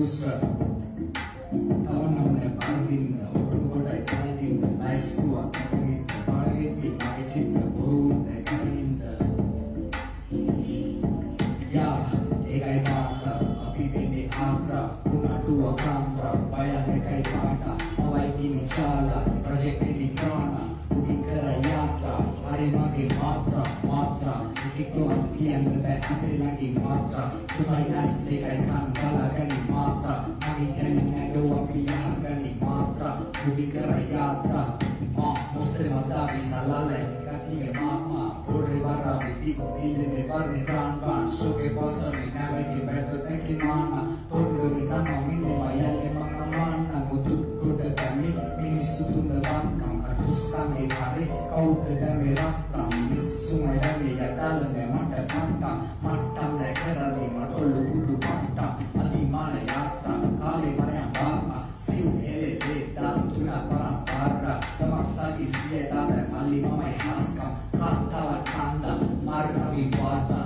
දුස්ර තව නම් නෑ පාරදින්න ඔටුනු කොටයි පණදින්න ලයිස්තුවක් අතගින්න පණවෙද්දි මගේ චිත්‍ර බොරු උන්ට කරනින්ද යා ඒකයි පාට අපි වෙන්නේ ආග්‍රා කුණාටුව කාම්රා බයන් එකයි පාට මවයි කිනි ශාලා ප්‍රොජෙක්ට් එලි ප්‍රාණ බුකින් කර යාත්‍රා හරි මගේ මාත්‍රා මාත්‍රා එකෙක්වත් කියන්න බෑ අපේ ළඟින් මාත්‍රා තුනයි ඇස් දෙකයි කන් බලාගනි මාත්‍රා මගේ කැලේ නැඩෝ අපි යහගනි මාත්‍රා බුකින් කර යාත්‍රා මා මොස්තේ මතාවි සලාලේ ගතිය මාමා පොඩේ බරාවි දිලේ වර්ණේ රාන් බාන් ශෝකේ පසමි නැවෙකි බැට තැකි මානා පොඩ්ඩුරි නම මින්නේ මා යන්නේ මං අමාන්න මුතුත් කොට දැමි මිනිස්සු තුන වත්නම් කටුස්සන්ගේ කරේ කවුද දැමේ රත්නම් මිනිස්සුම යන්නේ යතාල නෑ මට පට්ටම් මට්ටම් නෑ කරදි මට ඔල්ලු කුඩු පට්ටම් අභිමාන යාත්‍රා කාලේ මරයන් බාපා සිව් එලේ ලේ දත් තුන පරම්පරා ගමක් සගි සිය තාම මල්ලි මමයි හස්කම් කාන්තාවන් කන්දා මාර්ගවි වාතා.